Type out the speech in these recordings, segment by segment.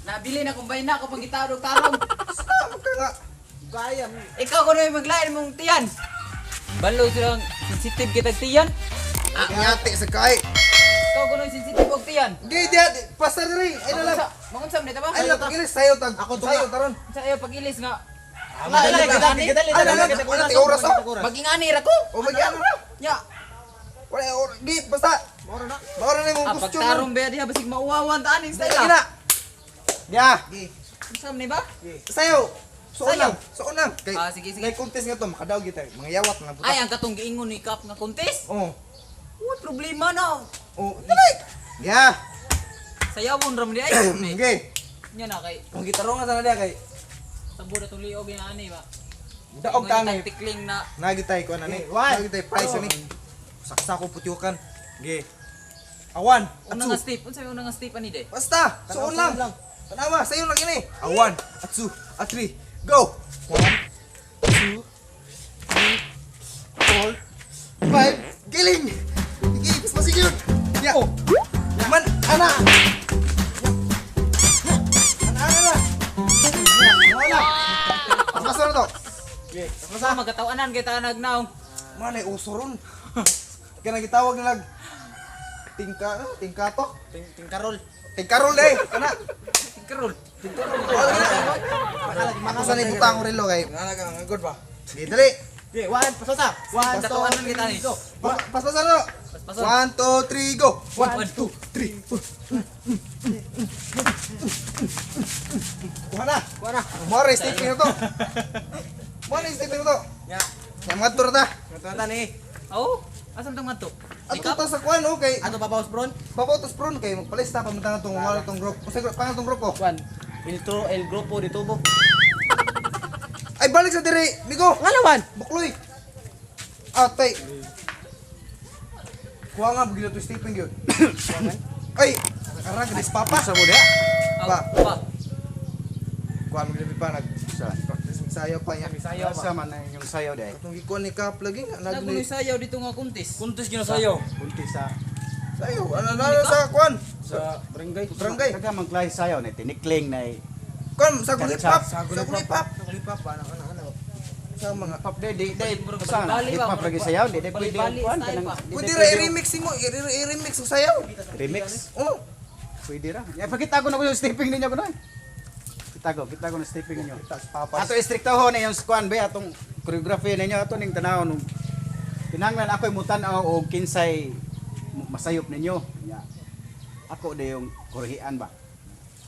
Nabili na kung na ako pagitawag og tarong. Sama ka nga. Gaya. Ikaw kuno yung maglain mong tiyan. Balo silang sensitive kitag tiyan. Ah, nyati sa kay. Ikaw kuno yung sensitive og tiyan. Gay diya, pasar diri. Ay na lang. Magunsa man ba? Ay lang pagilis sayo tag. Ako to sayo nga. taron. Sa iyo pagilis nga. Dali, dali, dali, Ay na lang, wala ti oras oh. Magingani ra ko. O magyan ra. Nya. Wala oras. Gi, basta. Moro na. Maura na imong Ah, costume. pagtarong ba diha basig mauwawan ta aning style. Ina. Ya. Gi. Unsa man ni ba? Sayo. Suon Sayo. lang. Suon lang. Kay Ah, sige, sige. May contest nga to, makadaog gyud tayo. Mga yawat na buta. Ay, ang katong giingon ni Kap nga contest. Oh. Uy, problema na. Oh, dali. Ya. Sayawon ra man di ay. Okay. Nya na kay Kung gitarong nga sana diya kay sabo na tong liog nga ani ba. daog ta ni. Tikling na Nagitay ko na ni. Okay, one. Nagitay price ani. Saksa ko putyukan. Ge. Awan. una nga step. Unsa may una nga step ani de? Basta, suon Tanaw, lang. suon lang. Tanawa, sayo lang ini. Awan, atsu, atri, go. 1, 2, 3, 4, 5. Giling. Sige, pas masigyon. Ya. Oh. Man, ana. Ana, ana, ana. Ya, wala. Paspasan na to. Basta magkatawanan kay tanag naong. Manay uso ron. Kaya nagitawag na lag tingka, ano? Tingkato? Tingkarol. Tingkarol eh. Ana. Tingkarol. Ako sa ibutang ko relo kay. Nga nga good ba? Sige, dali. Gi, one, pasasa. One, two, Katawanan kita ni. go. Paspasan na. Paspasan. 1, 2, 3, go. One, 1, 2, 3, 4. Kuha na. Kuha na. Mara, stepping na to. Mara, stepping na to. Ya. Yang mga ta. Natuwa ni. Oh, asam tong ngadto? Ato ta sa kuan, okay. Ato papaus bron. Papaw tas prone kay magpalista pa man tong mga tong group. Usa group pangal tong grupo. One. El tro el grupo de tubo. Ay balik sa dire, migo. Nga naman. Bukloy. Atay. Kuha nga bugila to stepping yun. Ay, nakarag dis papa. Sa mo diha? Ba. Ba. Kuha mo gila pa nag Sa. practice magsayaw pa niya. Sayaw ba? Sa man na yung sayaw diha. Katong gikuha ni Kap lagi nga nag Naguloy sayaw dito nga contest. Kuntis ginasayaw. Kunti sa Sayaw, ano na sa kuan? Sa barangay. Barangay. Kaga man klase sayaw na tinikling na Kuan sa gulipap, Sa sa gulipap. Sa pa ana ana ana. Sa mga pop di di di Murag sa bali-bali hip ba? hop lagi sayaw di di pwede Bali-bali kuan style kanang pa. di Pwede di ra i-remix mo, i-remix sa sayaw. Remix. Oh, Pwede ra. Ya pakita ko na ko yung stepping ninyo ko na. Kita ko na stepping ninyo. tas papa. Ato istrikto ho na yung kuan ba atong choreography ninyo ato ning tanawon nung kinahanglan ako'y mutan-aw og kinsay masayop ninyo. Nya. Ako de yung korehian ba.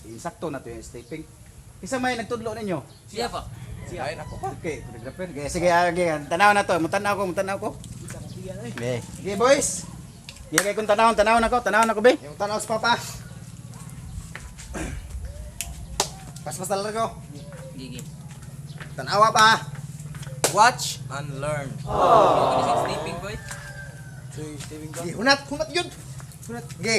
Insakto na to yung stepping. Kinsa may nagtudlo ninyo? Siya pa. Ay nako pa. Okay, choreographer. Sige, sige, ah, sige. Tanaw na to. Mutanaw ko, mutanaw ko. Okay. Sige, boys. Sige, kay kung tanaw, tanaw na ko, tanaw na ko, be. Yung tanaw sa papa. Paspas talaga ko. Gigi. Tanawa pa. Watch and learn. Oh. Sleeping boy. Gi, hunat, hunat yun. Hunat. Gi.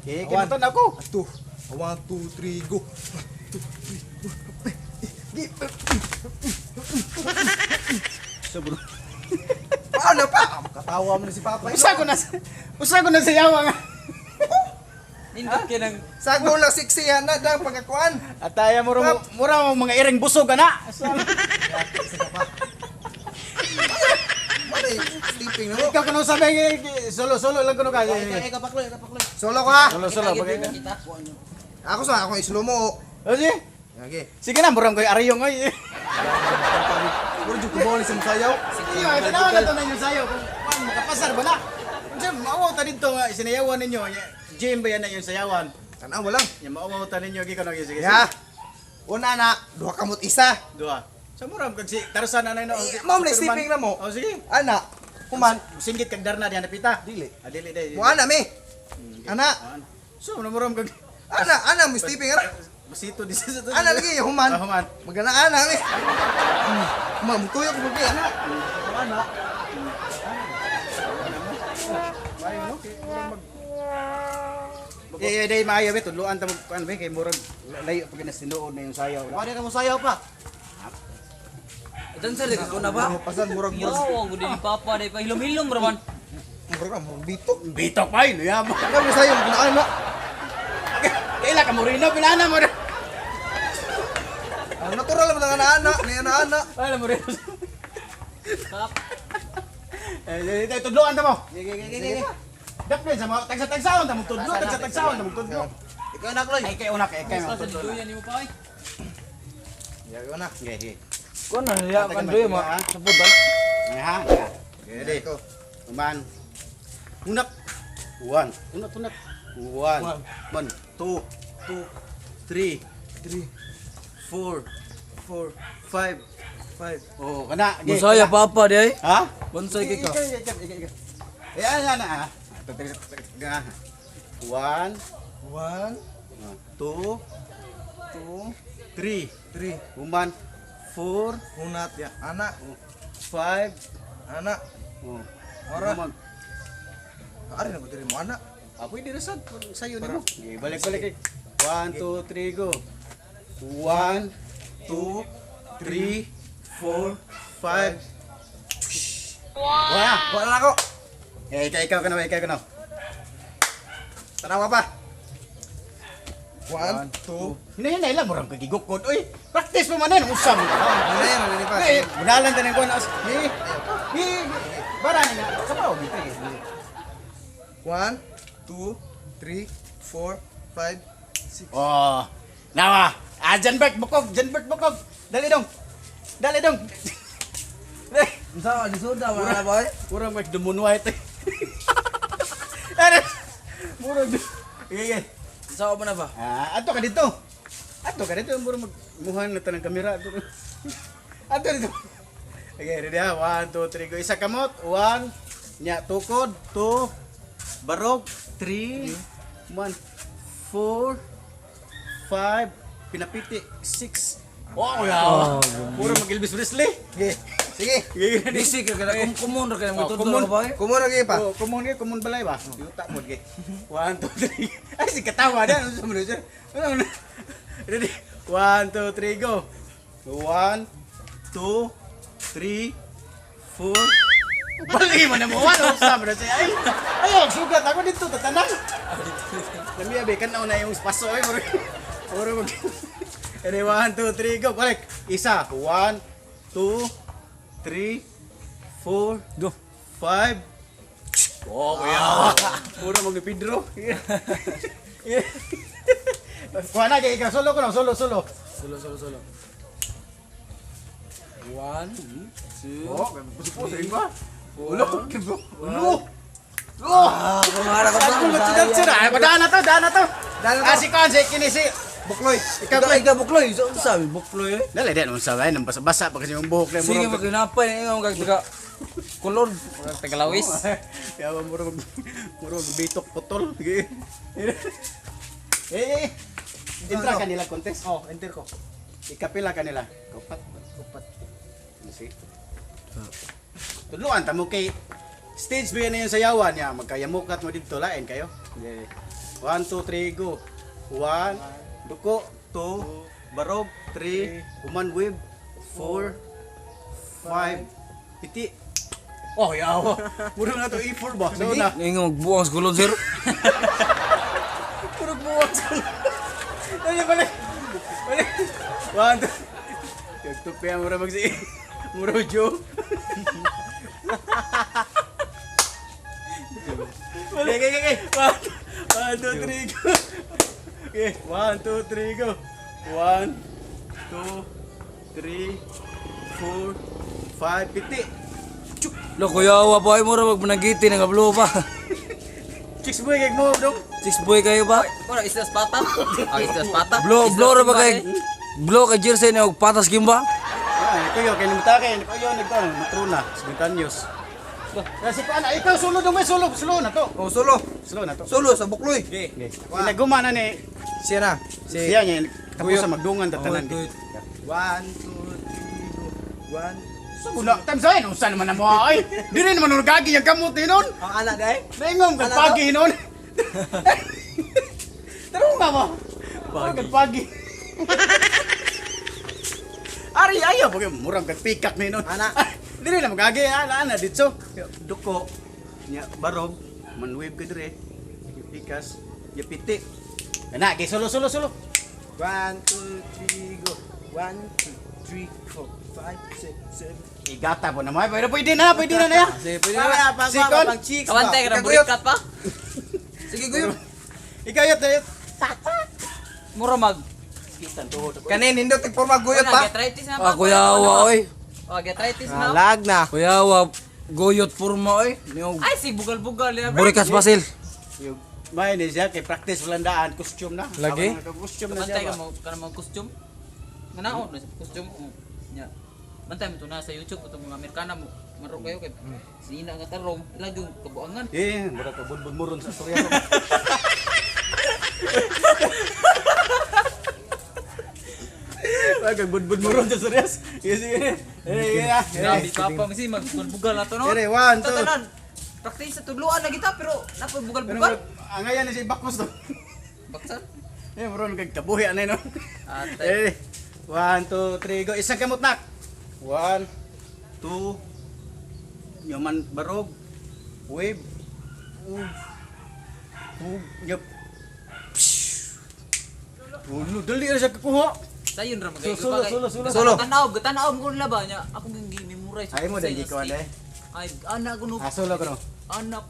Okay, kay mutanaw ko. Two. 1, 2, 3, go. 1, 2, 3, 4. Gi. Sobro. Paano pa? Katawa mo na si Papa. Usa ko na sayaw nga. Nindot kay nang Sago lang siksi yan na dang pagkakuan. Ataya mura mo mura mo mga iring busog ana. Mano sleeping na mo. Ikaw kuno sabi solo solo lang kuno ka. Ikaw pakloy, ikaw pakloy. Solo ko ha. Solo solo bagay. kita. Ako sa ako islo mo. O sige. Okay. Sige na mura ko arayong oy. Puro jud ko sa sayaw. Sige, tanaw na to ninyo sayaw kung kuan makapasar ba na. Unsa maawaw ta didto nga sinayawan ninyo. Gym ba yan na yung sayawan? Tanaw mo lang. Ya maawaw ta ninyo gi kuno sige. Ya. Una na, duha kamot isa. Dua. Sa mura kag si Tarzan anay no. Eh, ma'am, na sleeping na mo. Oh sige. Ana, human. Singgit kag darna diha napita. Dili. Ah, dili dili. Mo ana mi. Ana, So mura kag ana, ana mo sleeping ana. Masito di sa Ana lagi human. Ah, human. Magana ana mi. Ma, mutuyo ko pag ana. Ana. Maayo no kay murag mag Eh, eh, day maayo be tudloan ta mag kuan be kay murag layo pag na sinuod na yung sayaw. Pwede ka mo sayaw pa. Dancer lagi ko na ba? Pasan murag Yo, murag gud ni Papa day pa hilom-hilom ra man. murag murag bitok. Bitok pa yun, ya mo. Ana mo sayo magana ana. Kaila ka moreno pinana mo. Ang natural man ang ana-ana, ni ana-ana. Wala mo rin. Eh, eh, tudloan ta mo. Sige, sige, sige. Dapit sa mga tagsa-tagsaon ta mo tudlo, tagsa-tagsaon ta mo tudlo. Ikaw na, Kloy. Ay kay una kay kay Sa mo tudlo. duyan nimo pa oy. Ikaw na. Sige, sige. Kuan na niya kan doy ma. Sapod ba? Ha. Ready. Ikaw. Uman. Unak. One. Unak, unak. One. One. Two. Two, Three. three, Four. four, Five. five. Oh, kana. Ge, Bonsai kana. apa apa dia? Ha? Bonsai Ika, ka. ika, ika, ika. Eh, ana, ana, ah. Ito, ito, ito, ito, ah. One. One, Two. two, Three. three. Uman. Four. Hunat ya. Ana, Five. ana. Oh. Ora. Uman. Ari na ko diri mo ana. Ako hindi rasad. Sa'yo nimo. Okay, balik, balik. One, two, three, go. One, two, three, four, five. Wala. Wala na ako. Eh, ikaw, ikaw ka na, ikaw ka na. Tanawa pa. One, two. Hinay-hinay lang, murang kagigukod. Uy, practice mo man yan, usam. Wala yan, wala pa. Eh, bunalan ta ng kuwan. Eh, eh, bara na nga. Kapaw, dito eh. One, two, three, four, five, six. Oh, nawa. Ah, Janbert Bukog, Janbert Bukog. Dali dong. Dali dong. Unsa lisuda wala ba? Murang mag dumunwa ito. Ano? Murang. Okay, okay. Unsa ba na ba? Ah, ato ka dito. Ato ka dito, murang mag muhan na tanang kamera. Ato. Ato dito. Okay, ready ha? One, two, three, go. Isa kamot. One. Nya, tukod. Two. Barog. Three. One. Four. Five. Pinapiti. Six. Oh, yeah. Murang mag Elvis Presley. Sige. Sige. Okay, ready? Bisi ka kada kumon ra kay mo Oh, tudlo kumon. ka ba? Kumuna gyud pa. Oh, kumon gyud, kumon balay ba? Yuta mo gyud. One, two, three. Ay, si katawa na. Ano sa mundo siya? Ano na? Ready? One, two, three, go. One, two, three, four. Bali mo na mo. Ano sa mundo siya? Ay, ay, sugat ako dito. Tatanan. Lami abi, kanaw na yung paso. Ay, muro. Muro mag... Ready, one, two, three, go. Balik. Isa. One, two, three, four, Go. five. Oh, kuya. Puro mga Pedro. Kuha na kay ikaw solo ko na, solo solo. Solo solo solo. One, two, Oh, puso-puso ba? Ulo, ulo. Oh! Ah, kumara ka ba? Ako magsugat sir. Ay, daan na to, daan na to. Daan na to. Ah, si Kon, si kini si Bukloy. Ikaw Ikaw ikaw bukloy. So unsa bukloy eh? Dali din unsa ba nang basa-basa pa kasi yung buhok na Sige maginapay ikaw kag taga kolor. Murag tagalawis. Kaya ba muro muro bitok putol. Sige. Eh, eh. Intra kanila contest. Oh, enter ko. Ikapila kanila. Upat. Upat. Sige. Tudloan ta mo kay stage ba yan yung sayawan niya magkayamukat mo didto lain kayo. Okay. One, two, three, go. One, duko, two, barog, three, human wave, four, five, piti. Oh, yawa. Mura na to E4 ba? So na. Ingon magbuang sa kulon sir. Puro buwag sa Dali, balik. Balik. One, two. Kagtupi ang mura magsi. Mura jo. Balik, okay, okay. One, one, two, three, go. Okay, one, two, three, go. One, two, three, four, five, piti. Lo kuyawa pa ay mura magmanagiti nga blow pa. Chicks boy, kag mo, dong. Six boy kayo ba? Murag islas pata. Ah, islas pata. Blow Islas blow ra ba timba, kay eh. blow kay jersey na og patas kimba? Ah, ikaw kay nimta kay ikaw nagkuan matrona, 70 anyos. Kasi kuan, ikaw solo dong, may solo, slow na to. Oh, solo. Slow na to. Solo sa Bukloy. Okay. Pinaguma na ni Siya na. siya niya tapos Guyot. sa magdungan tatanan. Oh, guyot. One, two, three, go. One. Sa guna, time sa unsa naman na mo ay. Dili naman nun gagi yang kamot ni nun. Ang anak dai. Naingom kag pagi nun. Tarong nga mo. Pagi. Kag pagi. Ari ayo pag murang kag pikak ni nun. Ana. Dili na magagi ana ana ditso. Duko nya barog manwave ka dire. Pikas, ya piti. Ana, kay solo solo solo. 1, 2, 3, go. 1, 2, 3, 4, 5, 6, 7. Igata po naman. Pero pwede na na ya. Sige, pwede na. Pang Sikon. pang chicks ba? Kawantay ka ng burikat pa. Sige, guyot. Ikaw yot, yot. Mura mag. Kanin, hindot, tigporma, guyot pa. Arthritis na Ah, kuyawa oy. Oh, arthritis na. Lag na. Kuyawa goyot purma oy. Niyo Ay, si bugal-bugal. ya, bro. burikas basil. Yung may ni siya kay practice walang costume na. Lagi? Costume na Bantay siya. ka mo kana mga costume. Nganaon na sa costume. Oh. Nya. Bantay mo to na sa YouTube itong mga Amerikana mo. Maro kayo kay sina nga tarong lagi yung kabuangan. Eh, mura ka budbud mo ron sa storya ko. Wag kag budbud mo ron sa storya. Sige, sige. Eh, yeah. Grabe pa pa kasi magbugal na to no. Ere, one, two. Tatanan. Practice sa tudloan na kita pero Pero napabugal-bugal. ang ngayon ni si Bakos to. Baksan. Eh, mura kag kabuhi anay no. Atay. Eh, 1, 2, 3, go. Isang kamot nak. 1, 2, nyoman barog. Wave. Ug. Ug. Yup. Ulo, dali ra siya kakuha. Sayon ra magay. Solo, solo, solo. Solo. Tanaw, tanaw ko nila ba nya. Ako gyud gi-memorize. Ay mo dahil gikuha dahil. Ay, anak ko no. Ah, solo ko no. Anak.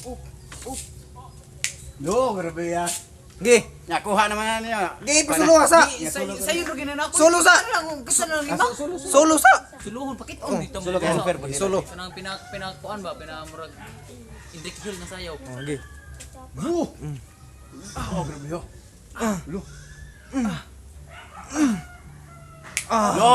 Up, up. No, grabe ya. Gi. Nakuha naman na niya. Gi, pasulo ka sa. Di, sayon ra ginana ko. Solo sa. Ano lang, gusto na lang lima. Solo sa. Suluhon pakit on dito mo. Solo kay unfair po. Solo. Kanang pina pinakuan ba pinamurag Indrik Hill nga sayaw. Gi. Bro. Ah, oh, grabe yo. Ah, lo. Ah. Lo,